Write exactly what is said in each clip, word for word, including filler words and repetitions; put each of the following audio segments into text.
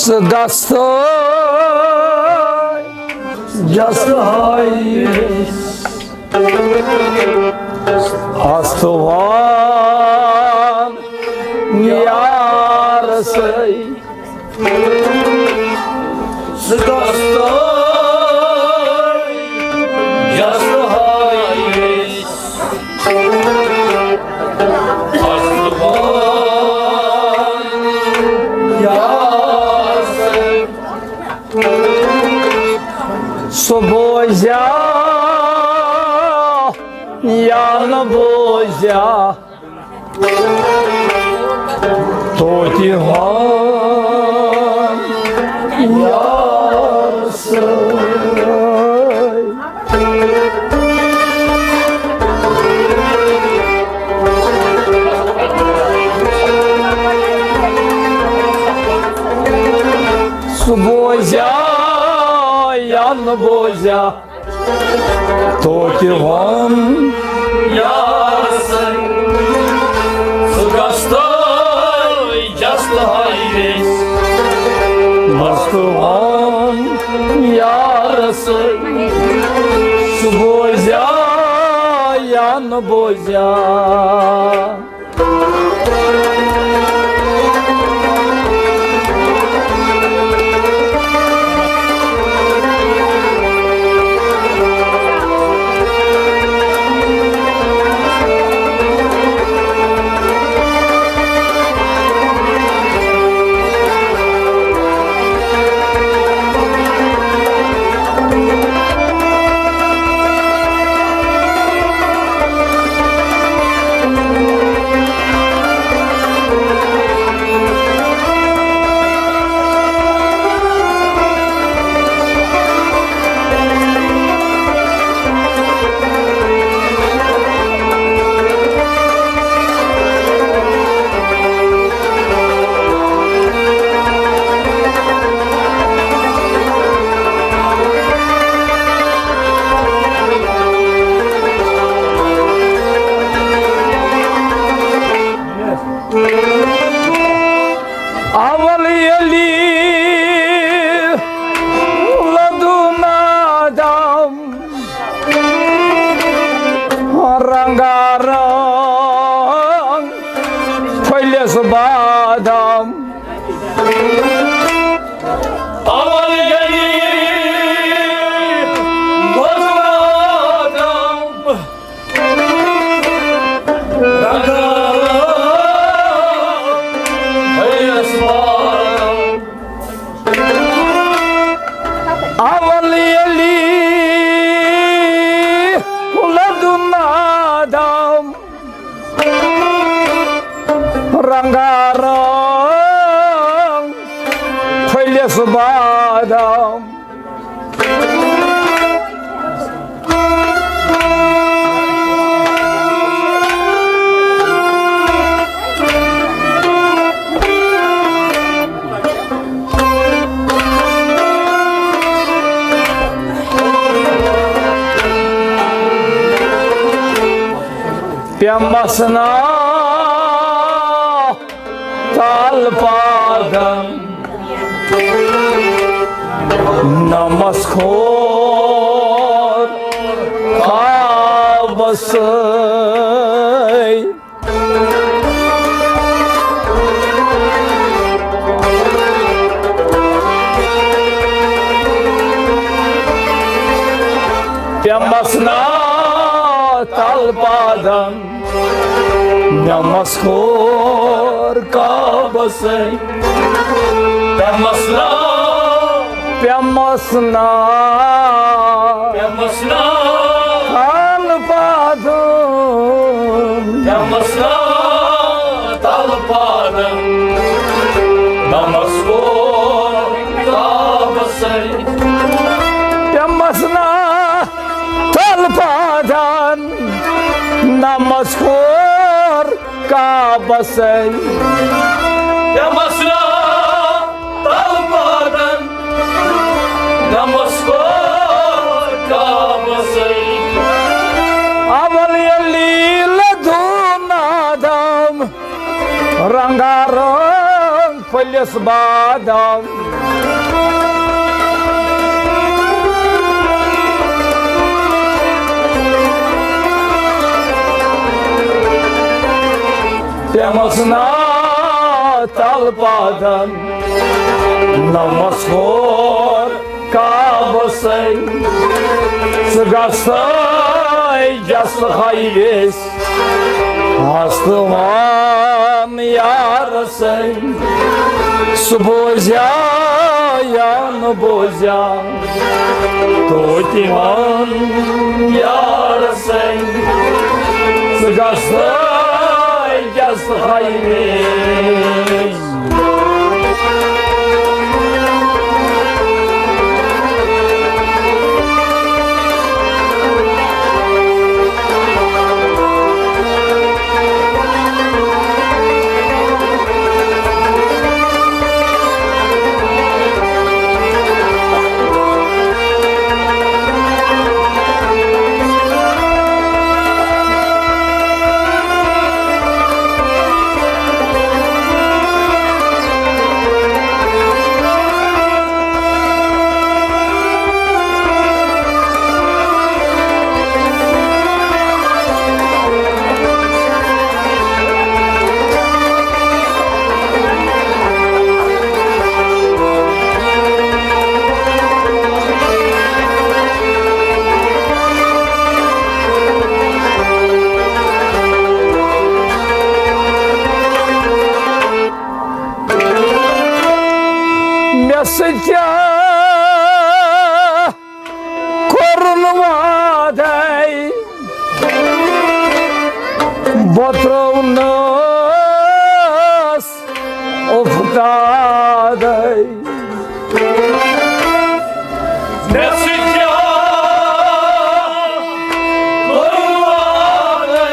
سُہ دستہٕ جستہٕ ہٲوِس اَستوان یارسٕے۔ سُہ دستہٕ جستہٕ ہٲوِس اَستوان یارسٕے۔ سُہ بوزیا یا نہٕ بوزیا، توتہِ وَن یارسٕے۔ سُہ بوزیا یا نہٕ بوزیا، توتہِ وَن یارسٕے۔ سُہ گژھِ تہٕ جستہٕ ہٲوِس اَستوان یارسٕے۔ سُہ بوزیا یا نہٕ بوزیا۔ اول ییٚلہِ لدُن آدم، رنگا رنگ پھٔلِس بادام۔ اول ییٚلہِ لدُن آدم، رنگا رنگ پھٔلِس بادام۔ اول ییٚلہِ لدُن آدم، رنگا رنگ پھٔلِس بادام۔ پیمس نا تل پادن نمس کھور کابس۔ پیمس نا تل پادن نمس کھور کابس۔ پیمس نا، پیمس نا، پیمس نا تل پادن۔ پیمس نا تل پادن نمس کھور کابس۔ پیمس نا تل پادن نمس کھور کابس۔ پیمس نا تل پادن نمس کھور کابس۔ اول ییٚلہِ لدُن آدم، رنگا رنگ لِس بادام۔ تٔمِس نا تل پادن، نمس ہور کعبہٕ سٕے۔ ژٕ گژھے جس ہائی ویس، ہستہٕ وان یارس سٕے۔ سُہ بوزیا یا نہٕ بوزیا، توتہِ وَن یارس سٕے۔ ژٕ گژھ تہٕ کیٛاہ سُہ ہاوِ مےٚ۔ مےٚ سۭتۍ کیٛاہ کوٚرُن وعدے، بہٕ ترٛوونَس اُفتادے۔ مےٚ سۭتۍ کیٛاہ کوٚرُن وعدے،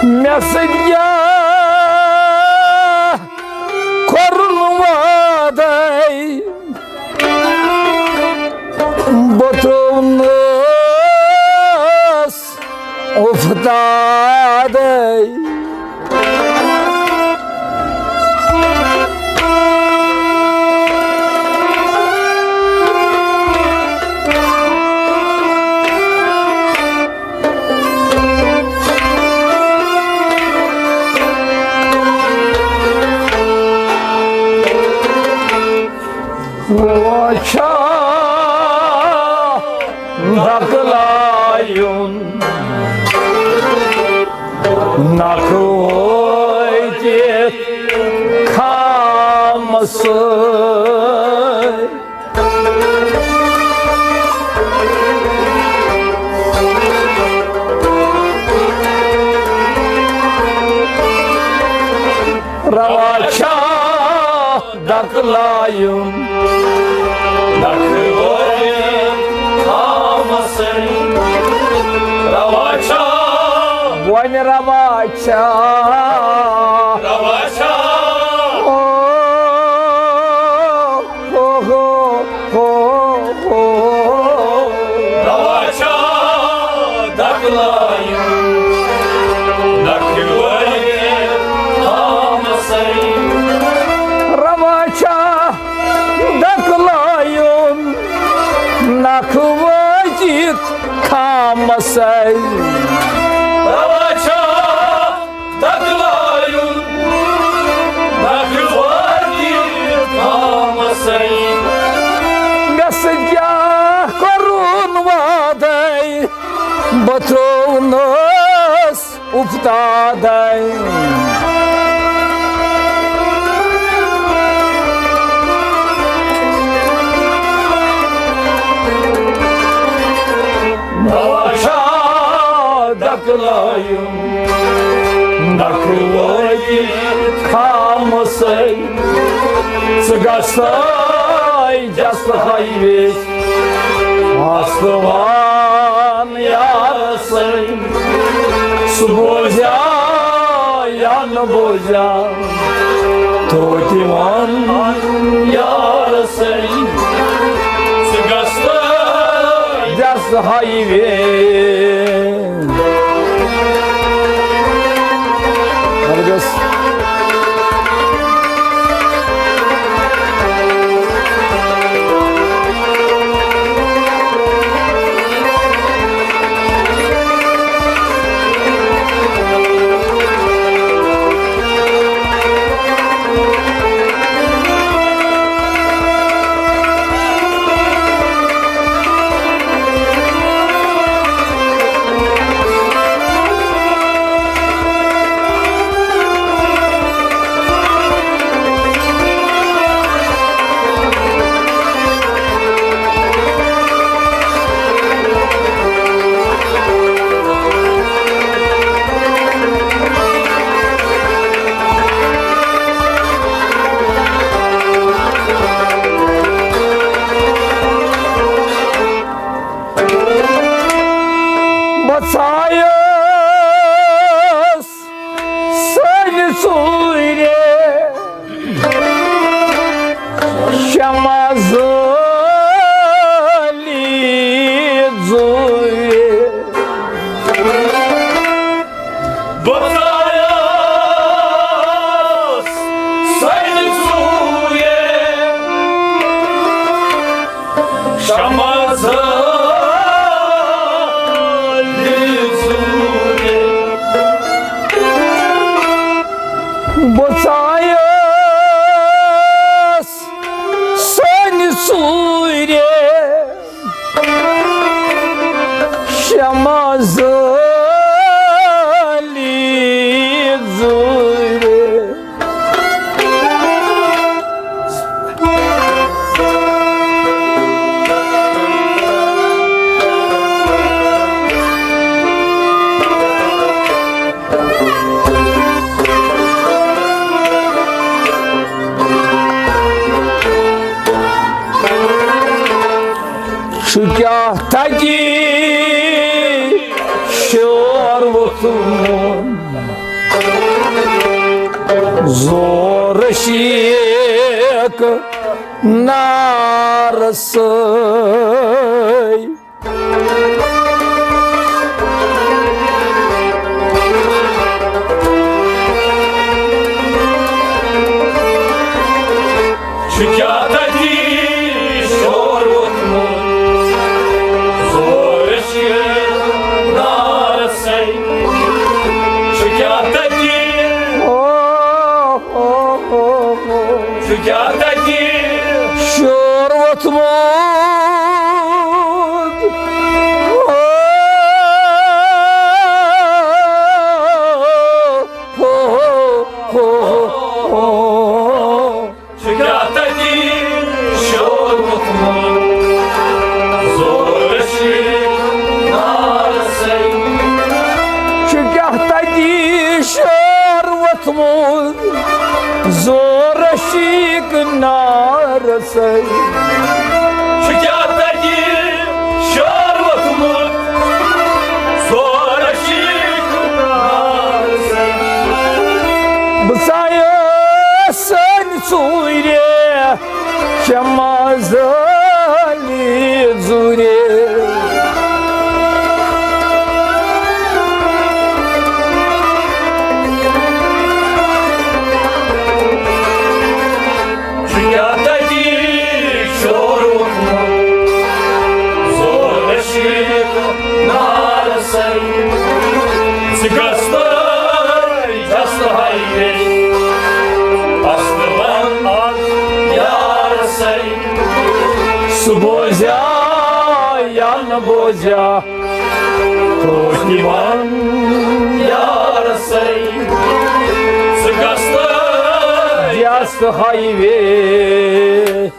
مےٚ سۭتۍ کیٛاہ کوٚرُن وعدے، بہٕ ترٛوونَس اُفتادے۔ وۄنۍ چھا دکلایُن نکھٕ وٲتِتھ خامہٕ سۭتۍ۔ روا چھا دکلایُن نکھٕ وٲتِتھ خامہٕ سۭتۍ؟ روا چھا؟ وۄنۍ روا چھا؟ روا چھا؟ او، او، او، او۔ روا چھا دکلایُن نکھٕ وٲتِتھ خامہٕ سۭتۍ؟ روا چھا دکلایُن نکھٕ وٲتِتھ خامہٕ سۭتۍ؟ روا چھا دکلایُن نکھٕ وٲتِتھ خامہٕ سۭتۍ؟ مےٚ سۭتۍ کیٛاہ کوٚرُن وعدے، بہٕ ترٛوونَس اُفتادے۔ روا چھا دکلایُن نکھٕ وٲتِتھ خامہٕ سۭتۍ؟ ژٕ گژھ تہٕ جس ہائی ویس، ہستہٕ وان یارس سۭتۍ۔ سُہ بوزیا یا نہٕ بوزیا، توتہِ وَن یارس سۭتۍ۔ ژٕ گژھ تہٕ ہائی وے۔ بہٕ ژایس سانہِ ژوٗرِ شمع زٲلی ژوٗرِ۔ بہٕ ژایس سانہِ ژوٗرِ شمع زٲلی ژوٗرِ۔ بہٕ ژایس سانہِ ژوٗرِ شمع زٲلی ژوٗرِ۔ چھُ کیٛاہ تَتہِ شور ووٚتھمُت؟ زور شیخ نارٕ سۭتۍ۔ چھُ کیٛاہ تَتہِ شور ووٚتھمُت؟ زور شیخ نارٕ سۭتۍ۔ چھُ کیٛاہ تَتہِ؟ او، او، او، او۔ چھُ کیٛاہ تَتہِ؟ شور ووٚتھمُت۔ او، او، او، او۔ چھُ کیٛاہ تَتہِ شور ووٚتھمُت؟ زور شیخ نارٕ سۭتۍ۔ چھُ کیٛاہ تَتہِ شور ووٚتھمُت؟ زور شیخ نارٕ سۭتۍ۔ چھُ کیٛاہ تَتہِ شور ووٚتھمُت؟ زور شیخ نارٕ سۭتۍ۔ بہٕ ژایس سانہِ ژوٗرِ شمع زٲلی ژوٗرِ۔ چھُ کیٛاہ تَتہِ شور ووٚتھمُت؟ زور شیخ نارٕ سۭتۍ۔ ژٕ گژھ تہٕ جست ہائی وے۔ اصل ون آز یار سۭتۍ۔ سُہ بوزیا یا نہٕ بوزیا؟ توتہِ وَن یار سۭتۍ۔ ژٕ گژھ تہٕ جست ہائی وے۔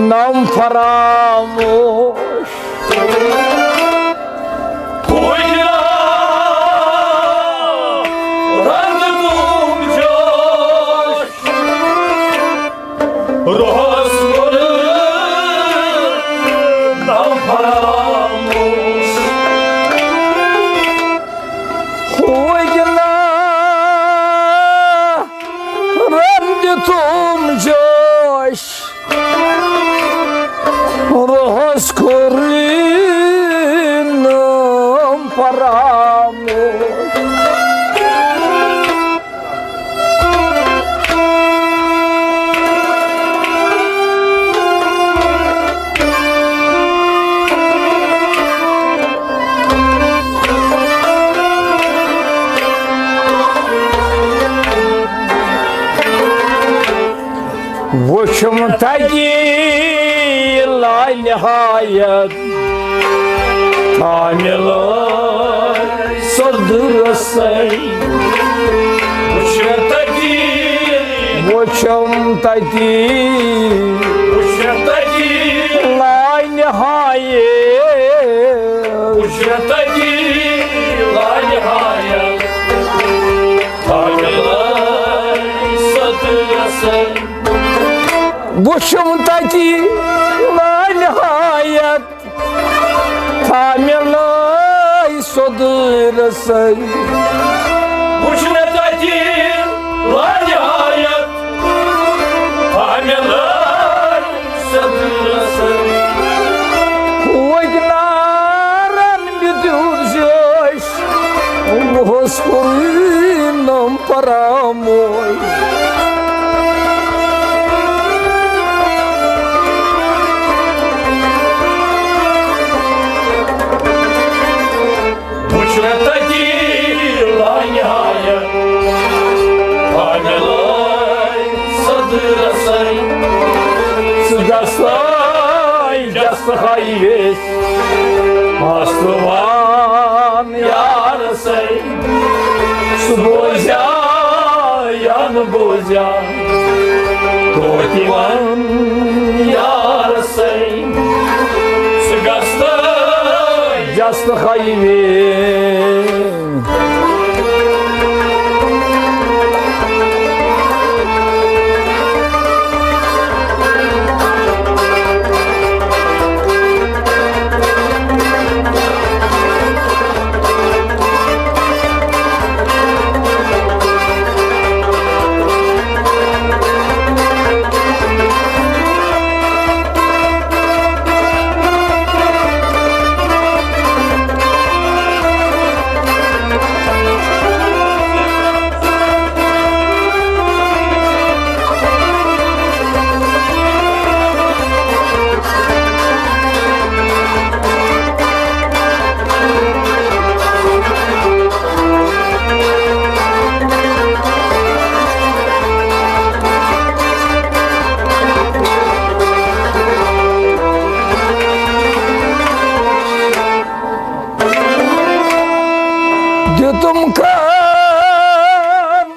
نام فراموش۔ روحس کوٚر نام فراموش۔ ہوگنا رنگ تم جوش۔ روحس کوٚر نام فراموش۔ وُچھُم تَتہِ لانِہایت کامِل سۄدرسے۔ وُچھُم تَتہِ، وُچھُم تَتہِ، وُچھُم تَتہِ، لانِہایت، وُچھُم تَتہِ، لانِہایت کامِل سۄدرسے۔ وُچھُم تَتہِ لانِہایت کامِل سۄدرسے۔ وُچھ مےٚ تَتہِ لانِہایت کامِل سۄدرسے۔ ہوگۍ نارن مےٚ دیُت جوش، بہٕ اوسُس کوٚرُے نم فراموش۔ وُچھ مےٚ تَتی لانِہایت کامِل سۄدرسے۔ ژٕ گژھے جستہٕ ہاے ویس مستوان یارسے۔ سُہ بوزیا یا نہٕ بوزیا، توتہِ وَن یارسے۔ ژٕ گژھے جستہٕ ہاے ویس۔ دیُتُم کھان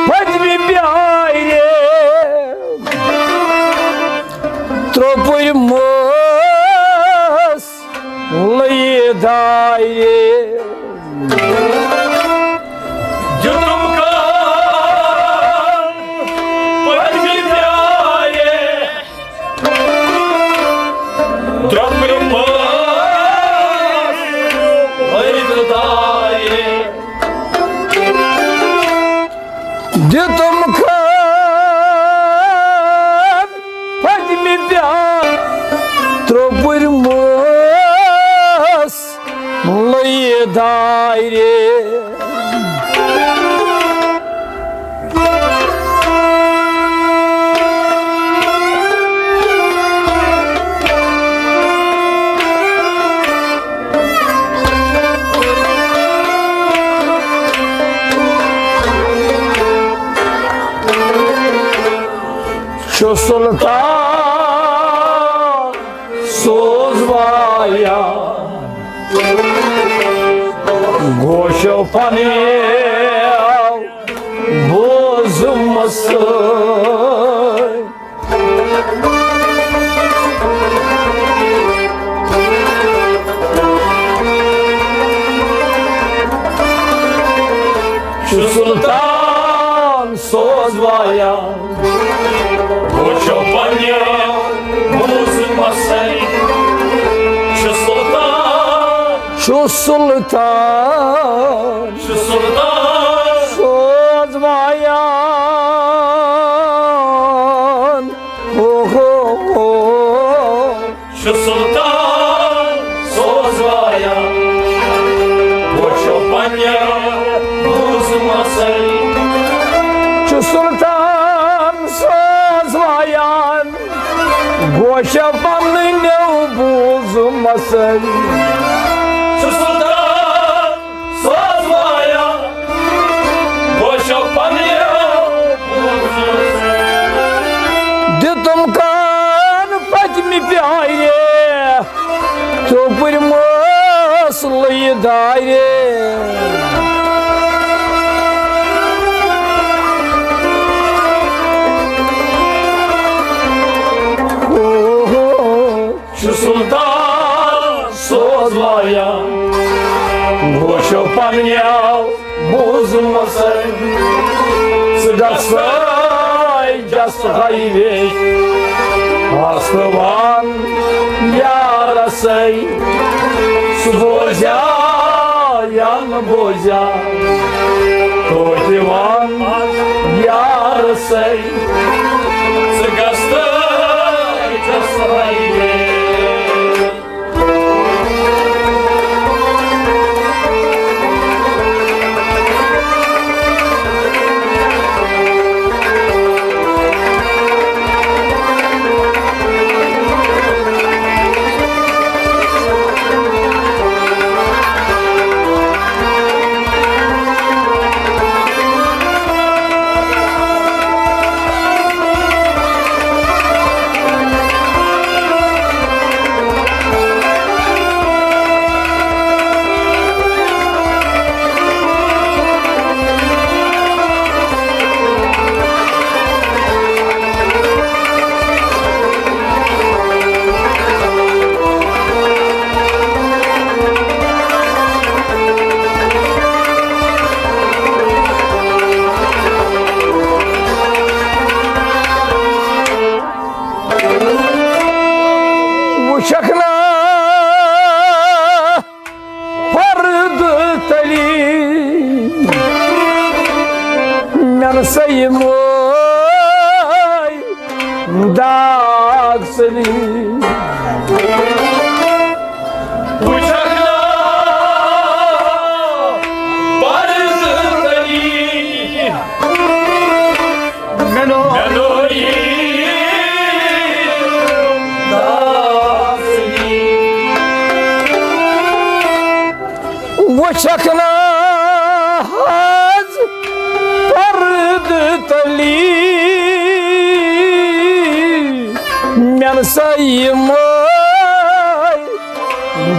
پٔتمہِ پیارِ، ترٛوپُر مٲس لٔیہِ دارِ۔ دیُتُم کھان پٔتمہِ پیارِ، درٛۄپرِ مٲس لٔیہِ دارِ۔ دیُتُم کھان پٔتمہِ پیارِ، ترٛوپُر مٲس لٔیہِ دارِ۔ چھُ سُلطان سوز وایا، گوشو پنیو بوزمس۔ چھُ سُلطان، چھُ سُلطان۔ سوز وایان۔ ہو ہو ہو۔ چھُ سُلطان سوز وایان۔ وٕچھو پننیو بوٗزمَسَے۔ چھُ سُلطان سوز وایان۔ گوشہ پننیو بوٗزمَسَے۔ چھُ سُلطان سوز وایان۔ گوشہ پننیو بوٗزمَسَے۔ دِتُم کان پٔتمہِ پیارِ۔ ژوٚپٕرۍ مٲس لٔیہِ دارِ۔ ہو ہو۔ چھُ سُلطان سوز وایان۔ گوشو پننیو بوٗزمَسَے۔ ژٕ گژھے جس ہائی وے۔ آستہٕ وان یارسے۔ سُہ بوزیا یا نہٕ بوزیا۔ توتہِ وَن یارسے۔ ژٕ گژھے جس ہائی وے۔ وٕچھکھ نا پردٕ تلی، مےٚ نہ سا یِمے داغ ژٔلۍ۔ وٕچھکھ نا پردٕ تلی، مےٚ نوری داغ ژٔلۍ۔ وٕچھکھ نا آز پردٕ تلی، مےٚ نہ سا یِمے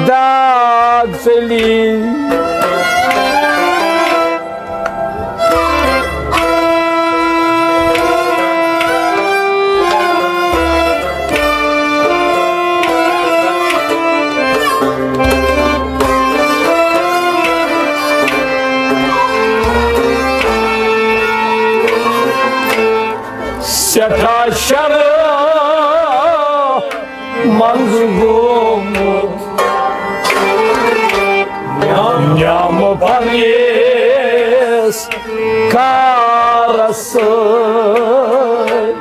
داغ ژٔلۍ۔ سٮ۪ٹھاہ شرم منٛز گوٚمُت، نعمہٕ پننِس کارس سۭتۍ۔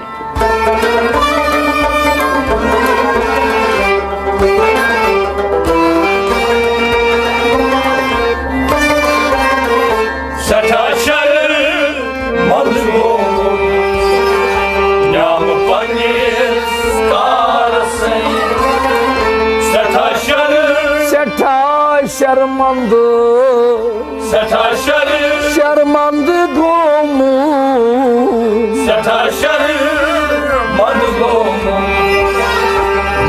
سٮ۪ٹھاہ شرمنٛد گوٚمُت، نعمہٕ پننِس کارس سۭتۍ۔ سٮ۪ٹھاہ شرم-، سٮ۪ٹھاہ شرمنٛد، سٮ۪ٹھاہ شرم-، شرمنٛد گوٚمُت، سٮ۪ٹھاہ شرمنٛد گوٚمُت،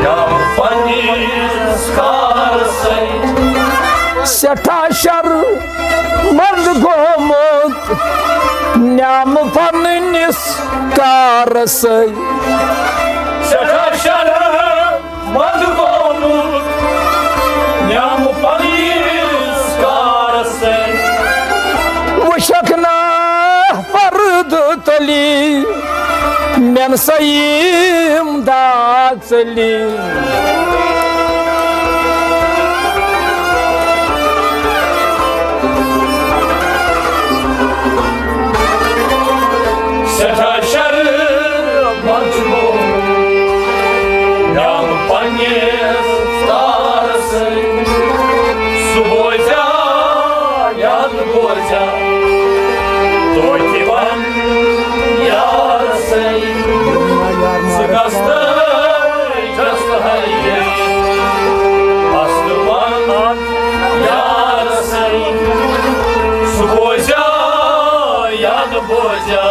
نعمہٕ پننِس کارس سۭتۍ۔ سٮ۪ٹھاہ شر منٛد گوٚمُت، نعمہٕ پننِس کارس سۭتۍ۔ سٮ۪ٹھاہ شرمنٛد گوٚمُت، نعمہٕ پننِس کارس سۭتۍ۔ وٕچھکھ نا پردٕ تلی، مےٚ نہ سا یِم داغ ژٔلۍ۔ یاد پننِس تارس سۭتۍ۔ سُہ بوزیا، یاد بوزیا، توتہِ ون یارس سۭتۍ۔ ژٕ کس تہٕ چھس تہٕ ہے اصل ون یارس سۭتۍ۔ سُہ بوزیا، یاد بوزیا،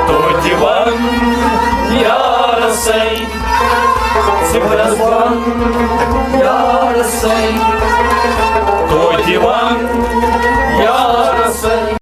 توتہِ ون یارس سۭتۍ۔ ژٕ کس ون یارس سۭتۍ، توتہِ ون